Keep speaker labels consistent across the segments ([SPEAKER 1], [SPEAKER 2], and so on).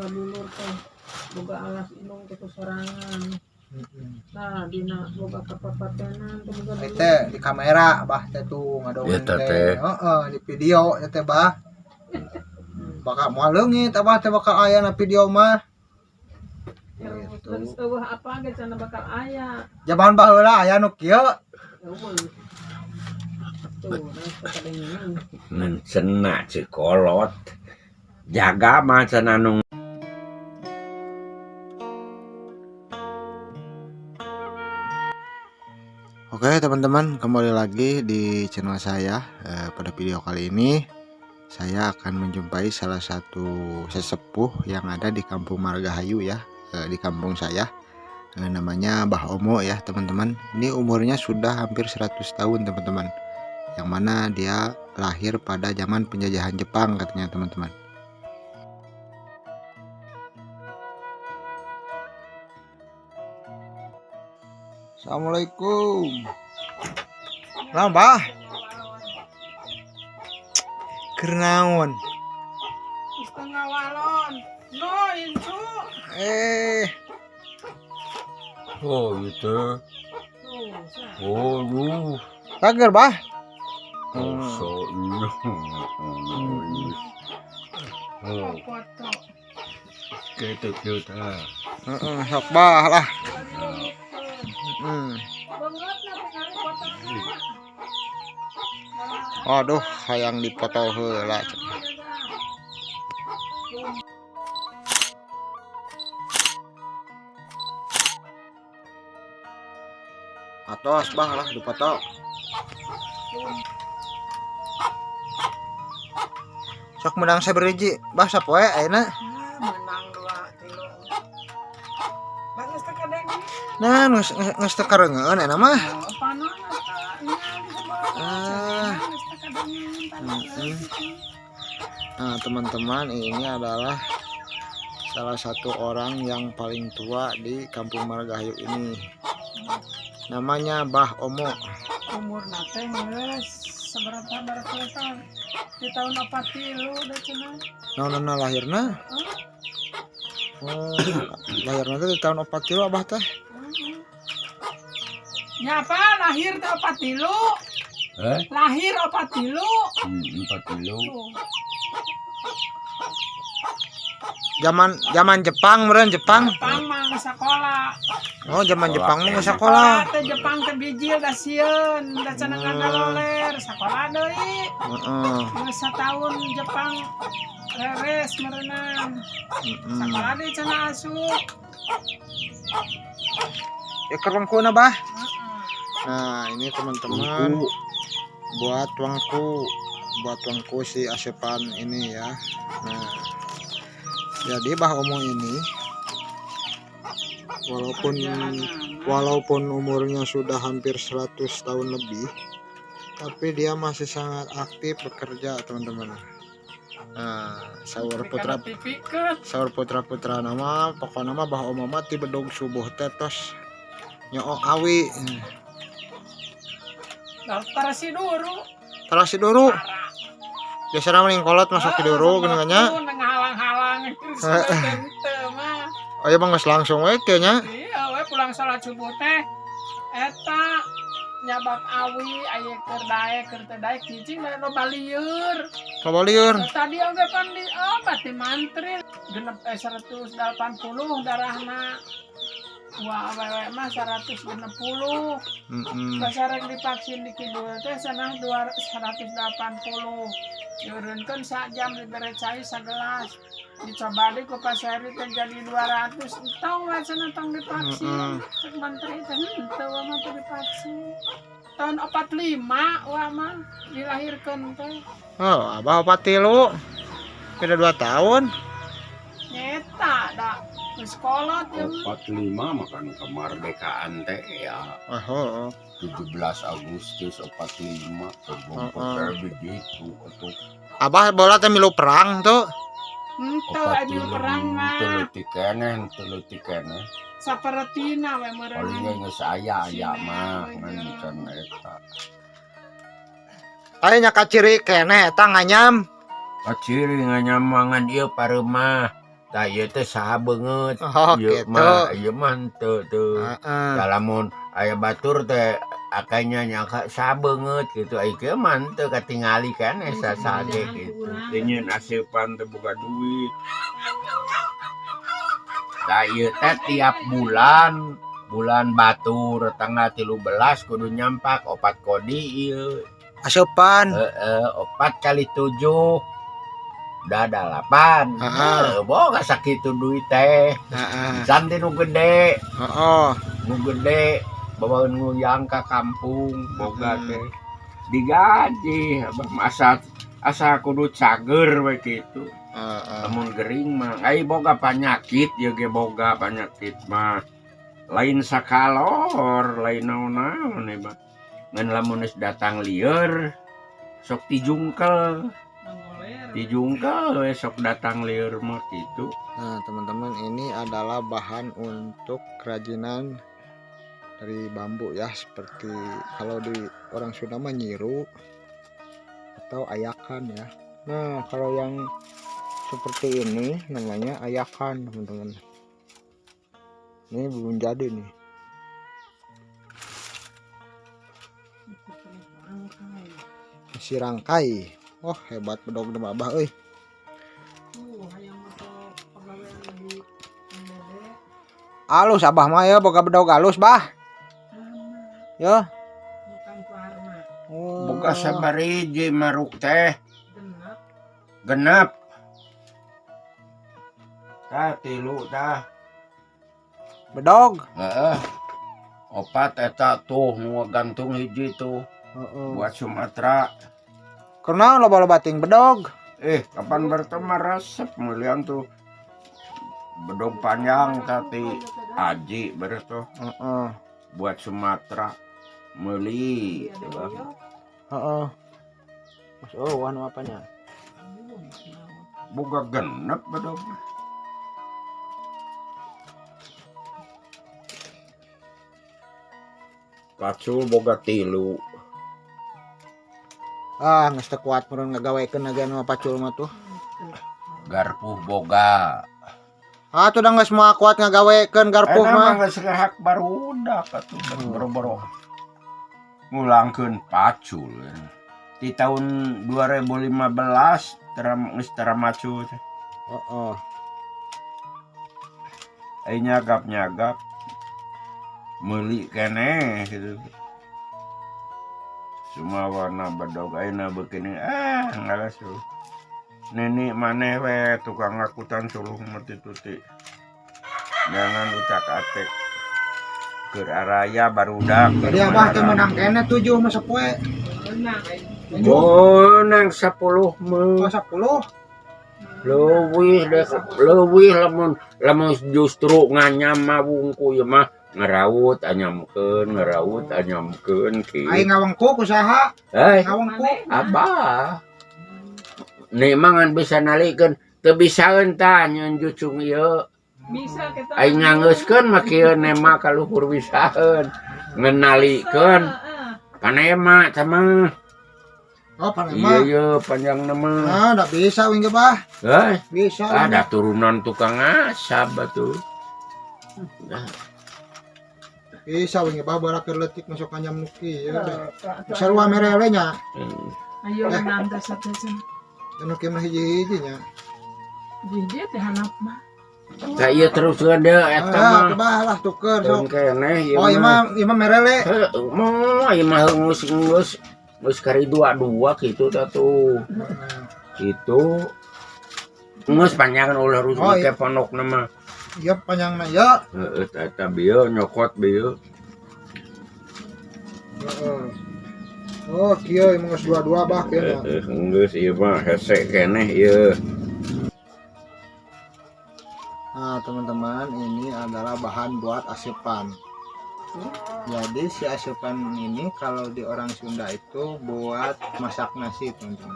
[SPEAKER 1] Boga dulur teh, boga alas indung teh sorangan. Nah, dina boga kapapatenan teh boga dulur.
[SPEAKER 2] Teh di kamera bah teh tuh ngadongeng
[SPEAKER 3] Eta
[SPEAKER 2] teh.
[SPEAKER 3] teh.
[SPEAKER 2] Heeh, di video teh teh bah. Bakal moal leungit abah teh bakal aya na video mah. Gitu.
[SPEAKER 1] Terus euweuh apa ge cenah bakal aya.
[SPEAKER 2] Jaman baheula aya nu kieu.
[SPEAKER 1] Euweuh. Tuh, nah kadengenan.
[SPEAKER 3] Ngan cenah cikolot. Jaga mah cenah nu.
[SPEAKER 2] Oke teman-teman, kembali lagi di channel saya. Pada video kali ini saya akan menjumpai salah satu sesepuh yang ada di Kampung Margahayu ya, di kampung saya. Namanya Mbah Omo ya teman-teman. Ini umurnya sudah hampir 100 tahun teman-teman. Yang mana dia lahir pada zaman penjajahan Jepang katanya teman-teman. Assalamualaikum. Nah, Mbah. Keur naon?
[SPEAKER 1] Setengah walon. No, incu.
[SPEAKER 2] Eh,
[SPEAKER 3] Oh gitu.
[SPEAKER 1] Tuh, sa.
[SPEAKER 3] Oh lu.
[SPEAKER 2] Kager, Bah.
[SPEAKER 3] Oh so iya. Oh,
[SPEAKER 1] Foto.
[SPEAKER 3] gitu gitu.
[SPEAKER 2] Heeh, sok bah lah. Heeh.
[SPEAKER 1] Banget na tingali foto.
[SPEAKER 2] Aduh, hayang dipoto heula. Atos bah lah dipoto. Sok menang saberiji, bah sapoe ayeuna.
[SPEAKER 1] Menang dua tilu. Bagus teh kadenge.
[SPEAKER 2] Nah, geus geus teu kareungeun ayeuna mah.
[SPEAKER 1] Oh, panon geus teu nya di bawah.
[SPEAKER 2] Ah.
[SPEAKER 1] Geus teu kadengeun
[SPEAKER 2] Mm-mm. Nah, teman-teman, ini adalah salah satu orang yang paling tua di Kampung Margahayu ini. Namanya Bah Omo.
[SPEAKER 1] Umurna teh geus seberapa berapa tahun? Di tahun 43 da cenah.
[SPEAKER 2] Naon lahirna? Oh, lahirna teh di tahun 43 Abah teh.
[SPEAKER 1] Nya apa lahir teh 43?
[SPEAKER 3] Eh?
[SPEAKER 1] Lahir 43.
[SPEAKER 3] 43.
[SPEAKER 1] Tuh.
[SPEAKER 2] Zaman zaman Jepang meureun Jepang.
[SPEAKER 1] Jepang mah geus sakola.
[SPEAKER 2] Oh, zaman Jepang mah geus
[SPEAKER 1] Sakola
[SPEAKER 2] sakola.
[SPEAKER 1] teh Jepang teh bijil da sieun, da cenah ngagaloler, sakola deui.
[SPEAKER 2] Heeh.
[SPEAKER 1] Geus sataun Jepang reres merenang.
[SPEAKER 2] Heeh.
[SPEAKER 1] Sakola deui cenah asup.
[SPEAKER 2] Ya keur wengkuna, Bah.
[SPEAKER 1] Heeh.
[SPEAKER 2] Nah, ini teman-teman
[SPEAKER 3] Tungku.
[SPEAKER 2] buat wengku si Asepan ini ya. Nah, jadi Bah Omo ini walaupun walaupun umurnya sudah hampir 100 tahun lebih, tapi dia masih sangat aktif bekerja teman-teman. Nah, saur putra
[SPEAKER 1] Tipikeun.
[SPEAKER 2] saur putra-putra nama pokoknya mah Bah Omo mah ti bedog subuh teh tos nyoo awi.
[SPEAKER 1] Daftar si duru.
[SPEAKER 2] Terasi duru. Biasana mah kolot masuk ke duru geuningan nya.
[SPEAKER 1] Ngahalang-halang teu mah.
[SPEAKER 2] Oh iya bang geus langsung we kieu nya.
[SPEAKER 1] Iya we pulang salat subuh teh eta nyabat awi aya keur daek keur teu daek cicing da loba lieur.
[SPEAKER 2] Loba lieur.
[SPEAKER 1] Tadi oge pan di obat di mantri genep 180 darahna. Wah, awewe mah 160.
[SPEAKER 2] Heeh.
[SPEAKER 1] Basa rek divaksin di kidul teh cenah 180. Diurunkeun sajam dibere cai sagelas. Dicoba deui ku Pak Seri teh jadi 200. Entong we cenah tong divaksin. Cek mantri teh henteu wa mah teu divaksin. Tahun 45 wa mah dilahirkeun teh.
[SPEAKER 2] Oh, abah 43. Beda 2 tahun.
[SPEAKER 1] Nyeta da geus kolot ya mah.
[SPEAKER 3] 45 makan kemerdekaan teh ya.
[SPEAKER 2] Oh, oh.
[SPEAKER 3] 17 Agustus 45
[SPEAKER 2] Heeh.
[SPEAKER 3] begitu atuh.
[SPEAKER 2] Abah bola teh milu perang tuh.
[SPEAKER 1] Henteu aya perang mah.
[SPEAKER 3] Teleutik keneh, teleutik keneh.
[SPEAKER 1] Sapertina we meureun.
[SPEAKER 3] Paling geus aya aya mah ngan can eta.
[SPEAKER 2] Aya nya kaciri keneh eta nganyam.
[SPEAKER 3] Kaciri nganyamangan ieu pareumah. Tah, ieu teh saha beungeut.
[SPEAKER 2] Oh,
[SPEAKER 3] Ieu
[SPEAKER 2] gitu.
[SPEAKER 3] mah, ieu mah henteu teu.
[SPEAKER 2] Heeh.
[SPEAKER 3] Tah, lamun aya batur teh akanya nyangka saha beungeut gitu. Ai kieu mah henteu katingali keneh sasage gitu.
[SPEAKER 1] Kurang.
[SPEAKER 3] Teu aseupan teu boga duit. Tah, ieu teh tiap bulan, bulan batur tanggal 13 kudu nyampak 4 kodi ieu.
[SPEAKER 2] Asupan.
[SPEAKER 3] Heeh, 4 kali 7 udah 8.
[SPEAKER 2] Heeh.
[SPEAKER 3] Heuh, boga sakitu duit teh.
[SPEAKER 2] Heeh.
[SPEAKER 3] Can teh nu gede,
[SPEAKER 2] Heeh.
[SPEAKER 3] nu gede bawaeun nguyang ka kampung boga
[SPEAKER 2] Hmm.
[SPEAKER 3] teh. Digaji abah mah asa asa kudu cager we kitu.
[SPEAKER 2] Heeh.
[SPEAKER 3] Lamun gering mah ai boga panyakit ieu ge, boga panyakit mah lain sakalor, lain naon-naon ieu mah. Ngan lamun geus datang lieur sok tijungkel, tijungkel we sok datang lieur mah kitu.
[SPEAKER 2] Nah, teman-teman, ini adalah bahan untuk kerajinan dari bambu ya, seperti kalau di orang Sunda mah nyiru atau ayakan ya. Nah, kalau yang seperti ini namanya ayakan, teman-teman. Ini belum jadi nih. Masih rangkai. Oh, hebat bedog dem Abah euy.
[SPEAKER 1] Tuh, hayang moto pegawai di Dede.
[SPEAKER 2] Alus Abah mah ya, boga bedog alus, Bah. Ya.
[SPEAKER 1] Bukan warna.
[SPEAKER 2] Oh.
[SPEAKER 3] Boga sabariji maruk teh?
[SPEAKER 1] Genep.
[SPEAKER 3] 6. Tah, 3 tah.
[SPEAKER 2] Bedog.
[SPEAKER 3] Heeh. 4 eta tuh nu gantung hiji tuh
[SPEAKER 2] Heeh.
[SPEAKER 3] buat Sumatera.
[SPEAKER 2] Kunaon loba-loba ting bedog?
[SPEAKER 3] Eh, kapan bertemu resep melian tuh bedog panjang tadi aji bertuh buat Sumatera meuli coba.
[SPEAKER 2] Heeh. Mas, oh, anu apanya?
[SPEAKER 3] Boga 6 bedog. Pacul boga 3.
[SPEAKER 2] Ah, geus teu kuat meureun ngagawekeun lagi anu pacul mah tuh.
[SPEAKER 3] Garpuh boga.
[SPEAKER 2] Ah, tuh dah geus moal kuat ngagawekeun garpuh
[SPEAKER 3] Eta
[SPEAKER 2] mah.
[SPEAKER 3] mah geus ngahak barudak atuh, boro-boro ngulangkeun pacul. Di tahun 2015 tera geus tera macul teh.
[SPEAKER 2] Heeh.
[SPEAKER 3] Ai nyagap-nyagap meuli keneh gitu. Semua warna bedog ayeuna beuki ah ngalas tuh. Nini maneh we tukang ngakutan suluh mah tuti. Jangan ucak atik. Keur araya barudak.
[SPEAKER 2] Jadi Abah teh meunang keneh 7 mah sapoe.
[SPEAKER 1] Menang.
[SPEAKER 3] Meunang 10 mah.
[SPEAKER 2] Oh, 10.
[SPEAKER 3] Leuwih deh, leuwih lamun lamun justru nganyam mah wungku ieu mah ngeraut anyamkeun, ngeraut anyamkeun kieu.
[SPEAKER 2] Aing ngawengku ku saha?
[SPEAKER 3] Hei,
[SPEAKER 2] Ngawengku.
[SPEAKER 3] Abah. Nih mah ngan bisa nalikeun, teu bisaeun tah nyeun jucung ieu.
[SPEAKER 1] Bisa kita.
[SPEAKER 3] Aing nganggeuskeun mah kieu nema kaluhur bisaeun. Ngenalikeun panema sama.
[SPEAKER 2] Oh, panema.
[SPEAKER 3] Iya iya panjang nama.
[SPEAKER 2] Ah, ndak bisa wing ge, Bah.
[SPEAKER 3] Heh,
[SPEAKER 2] Bisa.
[SPEAKER 3] ada turunan tukang asap batu. Nah,
[SPEAKER 2] Bisa wing ge, Bah, barak keur leutik masuk anyam nu kieu dah. Sarua merele nya.
[SPEAKER 1] Ayo menang teh satu sih.
[SPEAKER 2] Anu kieu mah hiji-hiji nya.
[SPEAKER 1] Hiji teh hanap mah.
[SPEAKER 3] Tah ieu terus deui eta
[SPEAKER 2] Ah,
[SPEAKER 3] mah.
[SPEAKER 2] tuh, Bah, lah tuker sok.
[SPEAKER 3] Keneh ieu
[SPEAKER 2] Oh, ieu mah ieu mah merele.
[SPEAKER 3] Heuh, mah ieu mah geus geus geus kari dua-dua kitu tah tuh. Itu geus panjangan ulah harus
[SPEAKER 2] Oh, iya.
[SPEAKER 3] make pondokna mah.
[SPEAKER 2] Iya, panjangna ya.
[SPEAKER 3] Heeh, eta bieu nyokot bieu.
[SPEAKER 2] Heeh. Oh, kieu emang geus dua-dua, Bah, kieu nya.
[SPEAKER 3] Heeh, geus ieu mah hese keneh ieu.
[SPEAKER 2] Nah, teman-teman, ini adalah bahan buat asupan. Jadi si asupan ini kalau di orang Sunda itu buat masak nasi, teman-teman.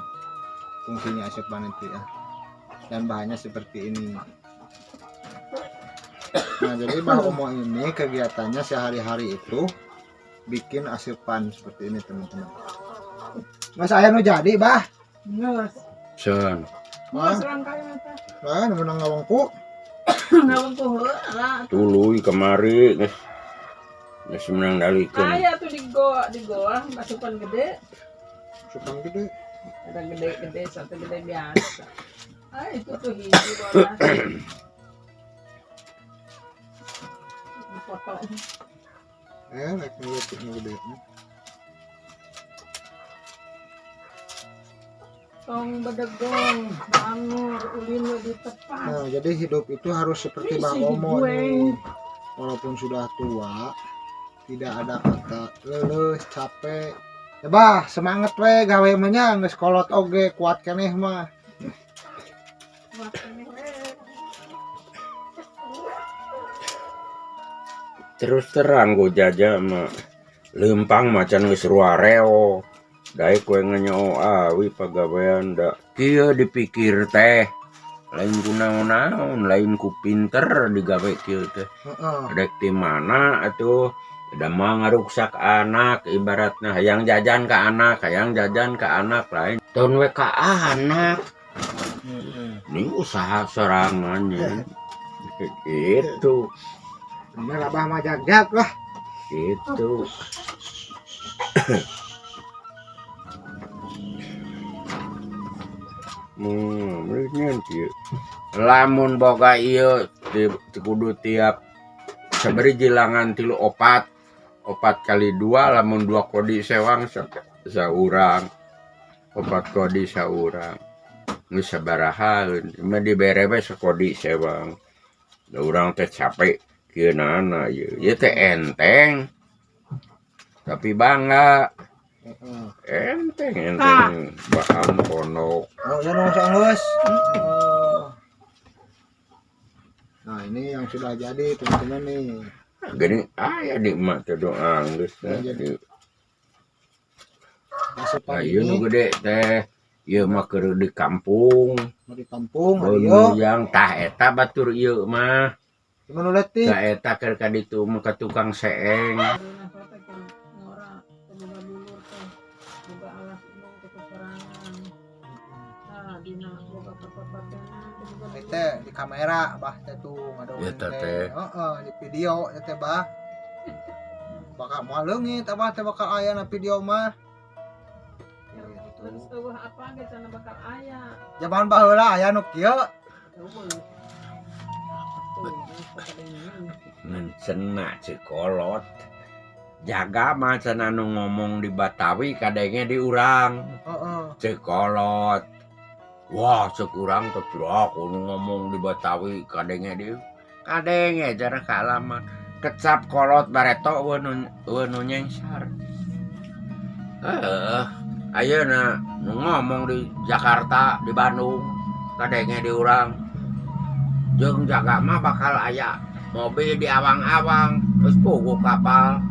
[SPEAKER 2] Fungsinya asupan itu ya. Dan bahannya seperti ini. Nah, jadi Bah Omo ini kegiatannya sehari-hari itu bikin asupan seperti ini, teman-teman. Mas, aya nu jadi, Bah?
[SPEAKER 1] Geus.
[SPEAKER 3] Sen.
[SPEAKER 1] Geus rangkaian teh.
[SPEAKER 2] Nah, nu meunang ngawengku.
[SPEAKER 1] Ngawengku heula.
[SPEAKER 3] Tuluy kamari geus geus menang dalikeun.
[SPEAKER 1] Aya tuh di goa masukan gede.
[SPEAKER 2] Supang gede.
[SPEAKER 1] Ada gede-gede, satu gede biasa. Ah, itu tuh hiji bola. Foto.
[SPEAKER 2] Rek ngeleutik nu gede.
[SPEAKER 1] Tong bedegong, bangor, ulin di tepat.
[SPEAKER 2] Nah, jadi hidup itu harus seperti
[SPEAKER 1] Ih,
[SPEAKER 2] Bang
[SPEAKER 1] si
[SPEAKER 2] Omo
[SPEAKER 1] gue.
[SPEAKER 2] nih. Walaupun sudah tua, tidak ada kata leuleus, capek. Ya bah, semangat we gawe mah nya geus kolot oge kuat keneh mah.
[SPEAKER 1] Kuat keneh we.
[SPEAKER 3] Terus terang go jaja mah leumpang macan geus ruareo. Daek we nganyoo awi pagawean da kieu dipikir teh lain ku naon-naon, lain ku pinter digawe kieu teh. Rek ti mana atuh da mah ngaruksak anak ibaratna hayang jajan ka anak, hayang jajan ka anak lain tahun we ka anak. Ini usaha sorangannya. Gitu.
[SPEAKER 2] Bener abah mah jagjag lah.
[SPEAKER 3] Gitu. Kieu. Lamun boga ieu kudu tiap sabari jilangan 3 4. 4 kali 2 lamun 2 kodi sewang saurang. 4 kodi saurang. Geus sabarahaeun, mah dibere we sakodi sewang. Da urang teh capek kieunana ieu. Ieu teh enteng. Tapi bangga. Enteng, enteng. Baam pondok.
[SPEAKER 2] Oh, ya nong geus. Oh. Nah, ini yang sudah jadi teman-teman nih.
[SPEAKER 3] Gini aya di emak teh doa geus teh.
[SPEAKER 2] Jadi.
[SPEAKER 3] Nah, ieu nu gede teh. Ieu mah keur di kampung.
[SPEAKER 2] Di kampung, ieu.
[SPEAKER 3] Yang tah eta batur ieu mah.
[SPEAKER 2] Gimana leutik?
[SPEAKER 3] Tah eta keur ka ditu mah ka tukang seeng.
[SPEAKER 2] Teh di kamera bah teh tuh ngadongeng teh. Heeh, di video teh bah. Bakal moal leungit abah teh bakal aya na video mah.
[SPEAKER 1] Terus eueuh apa ge cenah bakal aya.
[SPEAKER 2] Jaman baheula aya nu kieu.
[SPEAKER 3] Ngan cenah cekolot. Jaga mah cenah nu ngomong di Batawi kadenge di urang.
[SPEAKER 2] Heeh.
[SPEAKER 3] Cekolot. Wah, cek urang teh aku nu ngomong di Batawi kadenge di kadenge cara kaalaman. Kecap kolot bareto eueuh nu nyengsar. Heeh. Ayeuna nu ngomong di Jakarta, di Bandung, kadenge di urang. Jeung jaga mah bakal aya mobil di awang-awang, geus puguh kapal.